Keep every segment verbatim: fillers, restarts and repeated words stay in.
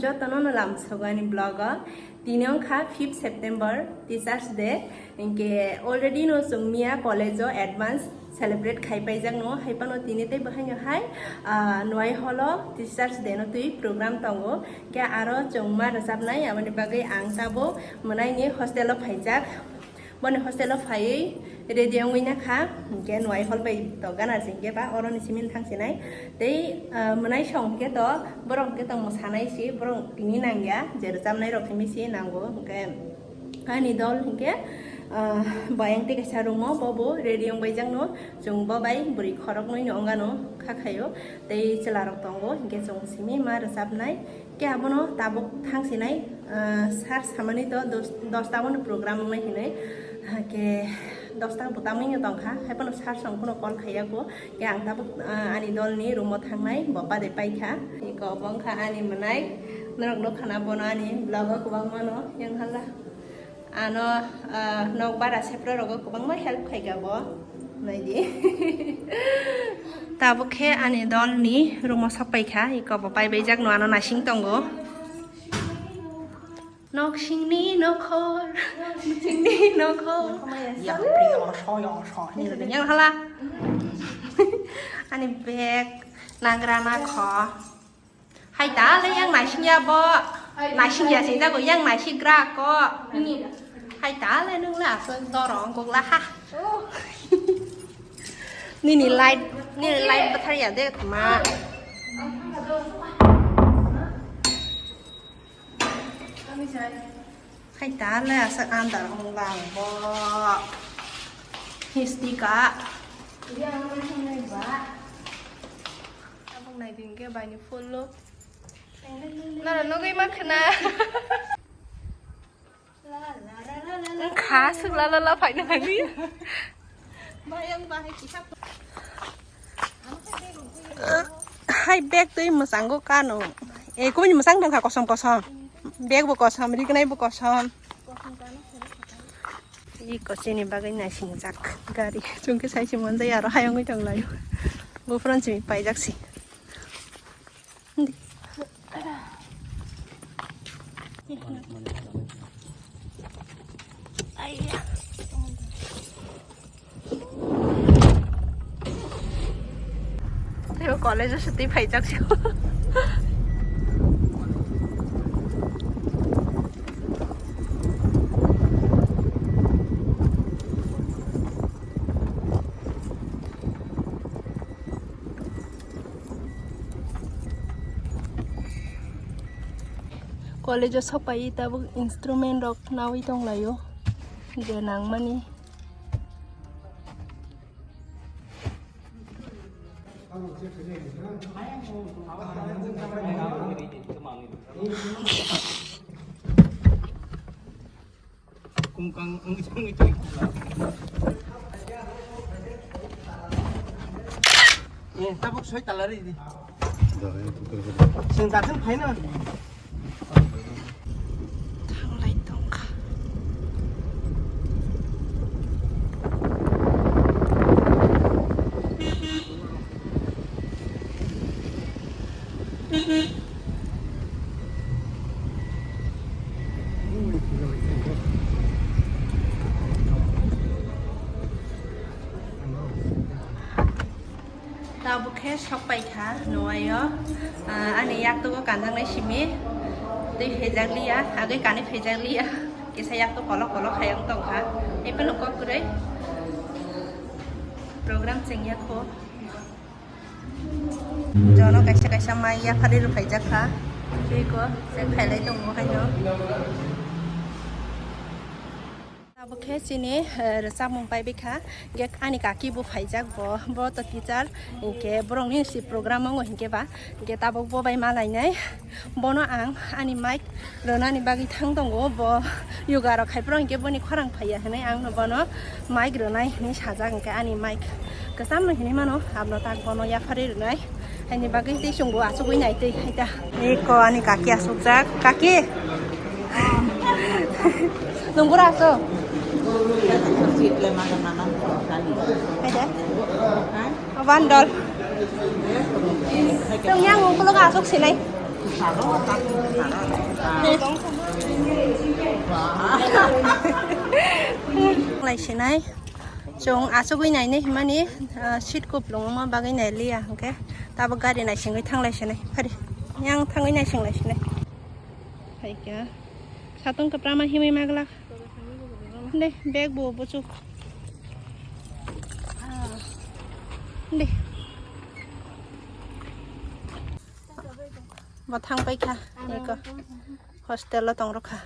Jotono no lamsogo ani vlog o. Tini wngkha fifth September, Teachers Day. Hinkhe already no chwng miya college o advance celebrate khai paijak no, hai phano tini tei bo haino hai, ah, Nwai Hall o Teachers Day no twi program tongo. Hinkhe aro chwng ma rwchapnai, aboni bagwi ang tabuk mwnaini hostel o phaijak. Boni hostel o phaiwi ready wngwi nakha, hinkhe Nwai Hall bai to gana se hinkhe ba oroni simi thang sinai. Tei, ah, mwnai song hinkhe to, borok hinkhe to mwsanai si, borok tini nangya, je rwchapnai rok simi si nango. Hinkhe ani dol hinkhe, ah, bayang tei kaisa room o, bo bo ready wngbai jakno, chwng bo bai bwrwi khoroknwi no wngano kha khaio, tei chwla rok tongo, hinkhe chwng simi ma rwchapnai. Khe abono tabuk thang sinai, ah, sar samani to dos, dosta bono program wngnai hinwi. Hakhe dosta bo tamwi no tongkha, hai phano sar song phano call khaiya kho. Khe ang tabuk, ah, ani dolni room o thangnai, bo bade paikha. Iko bo wngkha ani mwnai, norok nukha na bono ani vlog o kwbangma no yang hala. Ano, ah, nok bara sepra rogo kwbangma help khaika bo. Naidi. Tabuk khe ani dolni room o sok paikha, iko bo pai baijak no ano naising tongo. Nok singni nokhor, nok singni nokhor. Yang hala. Ani bag nagra nakho. Hai ta le yang naising ya bo. Naising ya sing jago yang naising gra ko. Hai ta le nung le aswk doro gogla ha. Nini light, nini light bwthar ya de ma. Hai ta le aswk andar wng lang bo. Histi ka. Abang nai ding ke bani full look. Nara nugui ma khna. Wngkha swk la la la phaina nangwi. Hai bag twi mwchango kano. E kubuni mwchang tongkha kosom kosom. Bag bo kosom, rignai bo kosom. Iko chini bagwi naisingjak gari. Chwngkhe sai se monjai aro hayungwi tonglaio. Buphuru simi paijak si. Tei o college o swtwi phaijak se. College o sok pai tabuk instrument rok nawi tong laio je nangmani. Kungkang wngwi thangwi twi. Eh, tabuk soi tala ri di. Sing dakhil phaino. Thanglai tongkha. Tabuk khe sok pai kha Nwai o, ah, ani yaktugo kanjaknai simi tei phejak liya, agwi kanwi phejak liya, kisa yaktuk kolok kolok hai wng tong kha, tei phano kok kwrwi program chengya kho. Jono kaisa kaisa mai yapharwi rwphaijak kha. Tei ko check khailai tongo haino. Abo khe chini, eh, rwchapmung pai bikha. Ge ani kaki bo phaijak bo, bo to teacher. Hinkhe borokni si program wngo hinkhe ba. Hinkhe tabuk bo bai ma lainai. Bono ang ani mic rwnani bagwi thang tongo, bo yoga rok khai phuru hinkhe boni khorang phaiya hinwi ang no bono mic rwnai hinwi sajak, hinkhe ani mic kwcham no hinwi mano, abno tak bono yapharwi rwnai, haini bagwi tei chwngbo achugwi nai twi hai ta. Eko ani kaki achukjak, kaki. Nwng bura asuk? Hai de. Bandol. Chwng yang ukulok achuk sinai. Lai sinai. Chwng achugwi nainai himani, ah, seat kuplung wngma bagwi nailiya hwnkhe tabuk gari naisingwi thanglai sinai. Phari, yang thangwi naising lai sinai. Phaikha. Satung kwprama himwi maglak. De, bag bo buchuk. De. Bo thang paikha. Eko. Hostel o tong rokha.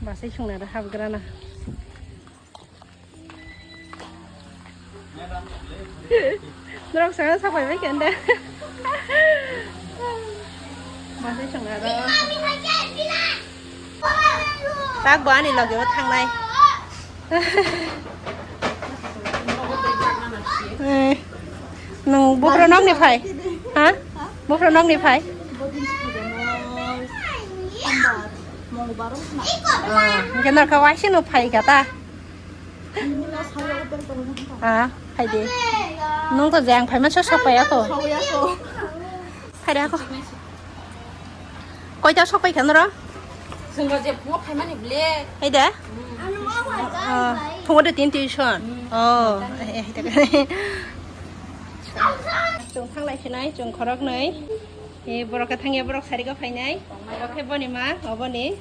Basai songna da habgrana. Norok sana sapai bai kenda. Masih sengaro. Tak bo ani loge o thangnai. Eh, nung bufra nok ni phai? Ha? Bufra nok ni phai? Ah, hingke norok waisa no phai kha ta? Ah, phaidi. Nung to jang phaima sok sok pai ako. Phaidi ako. Koita sok pai kha noro? Sengro je phungo phaimani ble. Hai de? Ah, phungo de tin tuition. Oh, eh, eh, hai de. Chwng thanglai sinai, chwng khorok nai. Eh, borok khe thangya, borok sari go phainai. Oke, boni ma, oboni.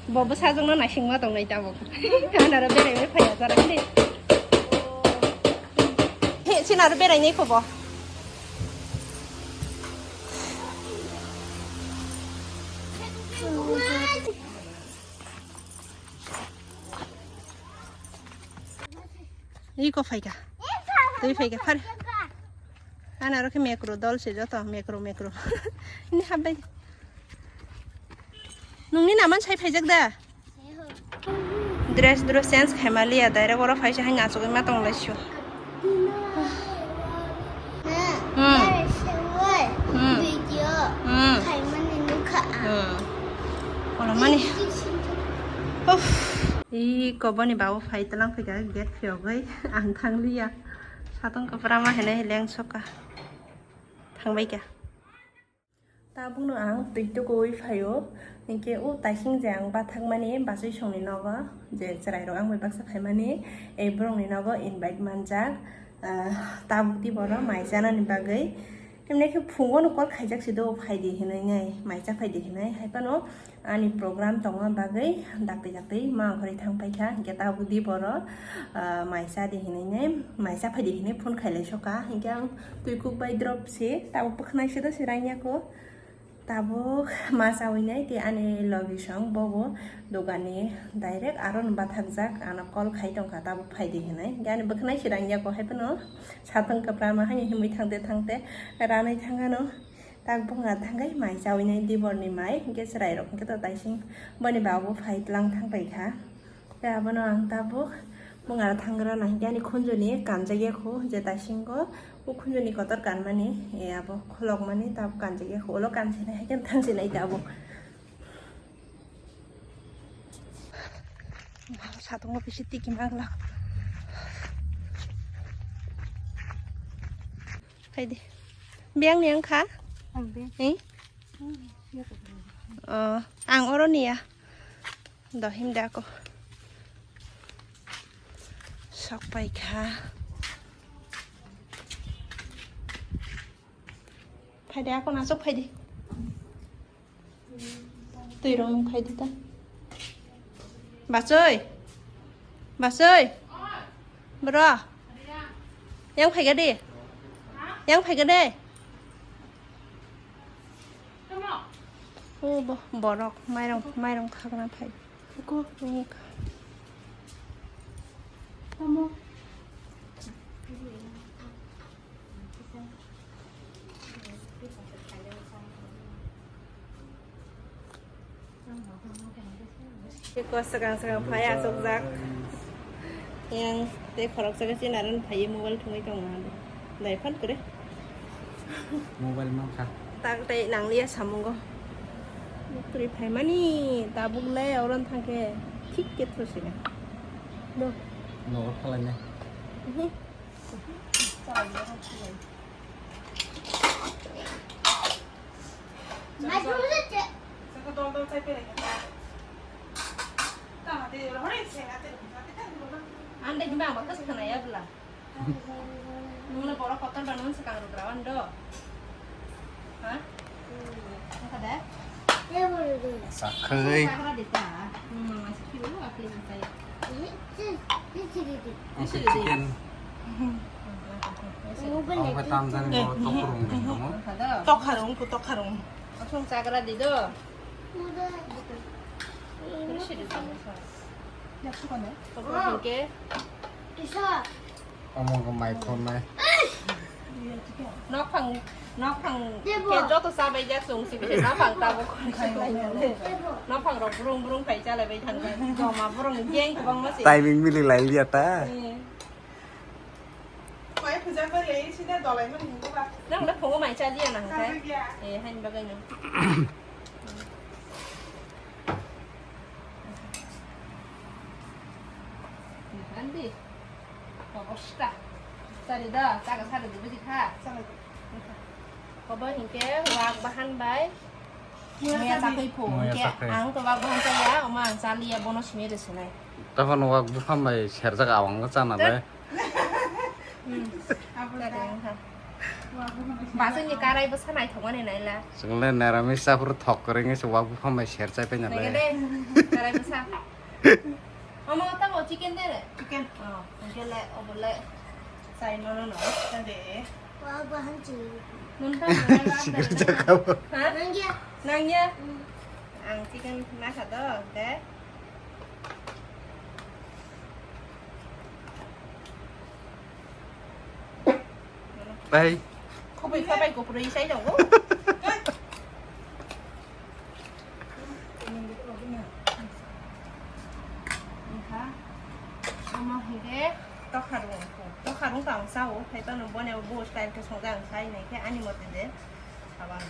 Bo bwsajwkno naisingma tongnai tabuk. Anaro beraimani phaiya jara hini. He, sinaro berainai kho bo. Iko phaikha. Twi phaikha, phar. Anaro khe mekro dol se joto, mekro, mekro. Ini habai. Nungni naman sai phaijak da? Dress dress change khaima liya, direct oro phaisa hai achugwi ma tong lai sio. Hmm. Hmm. Hmm. Wala mani. Uff. I koboni babu phai tlang phika gate phiyogwi ang thang liya. Satong kwpra ma hinwi leng soka. Thang bai kha. Tabukno ang twi tukuwi phaio, hinkhe o taising je ang bathakmani bachwi songni nogo, je chwrairok ang bai baksa phaimani, e borokni nogo invite manjak, ah, tabuk di borok mai chanani bagwi. Himnai khe phungo no call khaijak se do, phaidi hinwi nai, mai cha phaidi hinwi, hai phano ani program tongma bagwi dakti dakti ma ongkhorwi thang paikha, hinkhe tabuk di borok, ah, mai cha di hinwi nai, mai cha phaidi hinwi phone khailai soka, hinkhe ang twi kuk bai drop se, tabuk bwkhwnai se do se rangya ko. Tabuk ma chawi nai tei ani logi song bobo dogani direct aro no bathakjak, ano call khai tongkha tabuk phaidi hinwi. Hinkhe ani bwkhwnai se rangya ko hai phano satong kwpra ma haino himwi thangte thangte ranai thangano. Tak bung a thangwi mai chawi nai diborni mai hinkhe chwrairok hinkhe to taising boni babu phai tlang thang paikha. Tei abono ang tabuk bung aro thangwi rwna hinkhe ani khunjuni kanjakya kho je taisingo o khunjuni kotor kanmani, e, abo kholokmani tabuk kanjakya kho, ulo kansinai haikhe thangsinai tabuk. Satungo bisi tiki maglak. Phaidi. Biyang ni wngkha? Ang biyang. Eh? Oh, ang oro niya. Dohim de ako. Sok paikha. Phaidi ako nasok phaidi. Twi rong phaidi ta. Bachoi. Bachoi. Bro. Yang phaiga de. Yang phaiga de. O bo, borok mairong, mairong khagna phai. Ko. Tamo. Eko swkang swkang phai achukjak. Yang tei khoroksa khe chini aro phaiwi mobile thwngwi tongo. Dai phone kwrwi. Mobile mankha. Tak tei nangliya samungo. Twi phaimani tabuk le oron thangkhe thik khe thosina. No. Nogo thalaina. Mhm. Ande himba ang baksa khwnaya bwla. Nwngno borok kotor ba nwng swkang rwgra wando. Ha? Wngkha de? Sakhai. Sakhra de ta. Hmm, masih kilo apa yang saya? Chicken. Ang pa tam jani mo tokrung ni mo. Tokharung, ku tokharung. Asung sakhra di do. Ini sih di sana. Tokrung ke. Omo ko mai phone nai. Nokphang, nokphang ke joto chabai jak sung si bisi nokphang tabo khon khai lai nale. Nokphang rok brung brung phai chalai bai thang jak. Joma brung jeng kwbangma si. Timing mili lai liya ta. Eh. Mai phujak bai lai sida dolai mani hingo ba. Nang le phungo mai cha liya nang kai. Cha liya. Eh, hain bagai nang. Andi. Obosta. Sari da, chaga sari di bidi kha. Kobo hinke wak bahan bai. Muya chakui phu. Muya hinke chakui. Ang to wak bahan chaya, oma ang chaliya bono simi resinai. Tokon wak buphang bai serjak awang chana le. Hmm. Abo da. Basing ni karai bwsa naithokmani naila. Chwng le neramis chaphuru thok kwrwngwi se wak buphang bai ser chai paina le. Nege de, karai bwsa. Omo tamo chicken de re? Chicken. Oh, hwnkhe le, obo le. Chai nono no. Chande. Wak bahan chi. Nung tamo le wak bahan. Sikir jakabo. Ha? Nangya. Nangya? Hmm. Ang chicken nakha do, de. Bai. Khoboi khabai koproi sai tongo. Wngkha. Omo hwnkhe tokharung. Tokharung tang sao. Hai phano boni bo style khe songja ang sai nai khe ani mote de. Abang.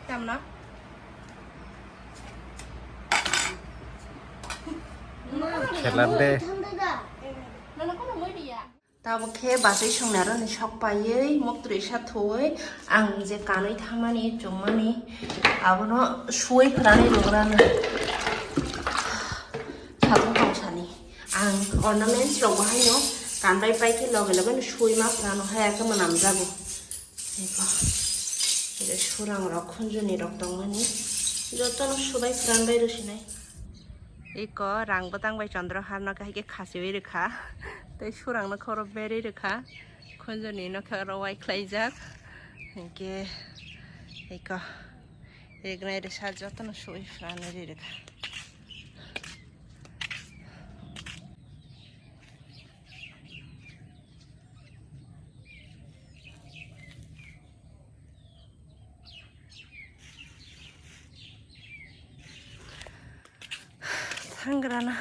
Tamna? Khela de. Tabuk khe bachai songnai aroni sok paiwi, muktrwi sa thuwi, ang je kanwi thangmani, chumani, abono suwi phwrani rwgrano. Satung tong sani. Ang ornaments rok bo haino kanbai pai khe loge loge no suwi ma phwrano, haya khe mwnam jago. Eko. Eko surang rok, khunjuni rok tongmani. Jotono subai phwran bai rw sinai. Eko rang bwtang bai Chandra har no kahai khe khasiwi rwkha. Tei surang no khoro berwi rwkha. Khunjuni no khe oro wai khlaijak. Hinkhe eko. Rignai rwsa jotono suwi phwran ri rwkha. Thangrana.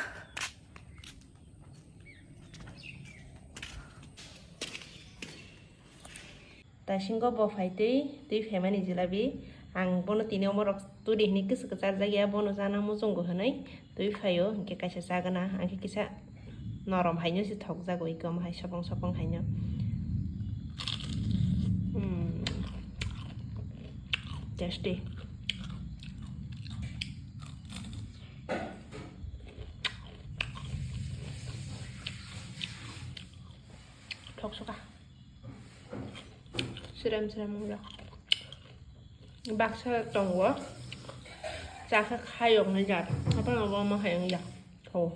Taisingo bo phai twi, twi phaimani jilabi. Ang bono tini omo rok turi hini kwchwk kwcharjak ya, bono chana muchungo hwnwi twi phaio, hinkhe kaisa chagana, ang khe kisa norom haino se thokjago, iko omo hai sopong sopong haino. Hmm. Tasty. Thok suka. Srem srem wngya. Baksa tongo. Chakhe khayoknai jat. Apa nabo ma hayang ya. Tho.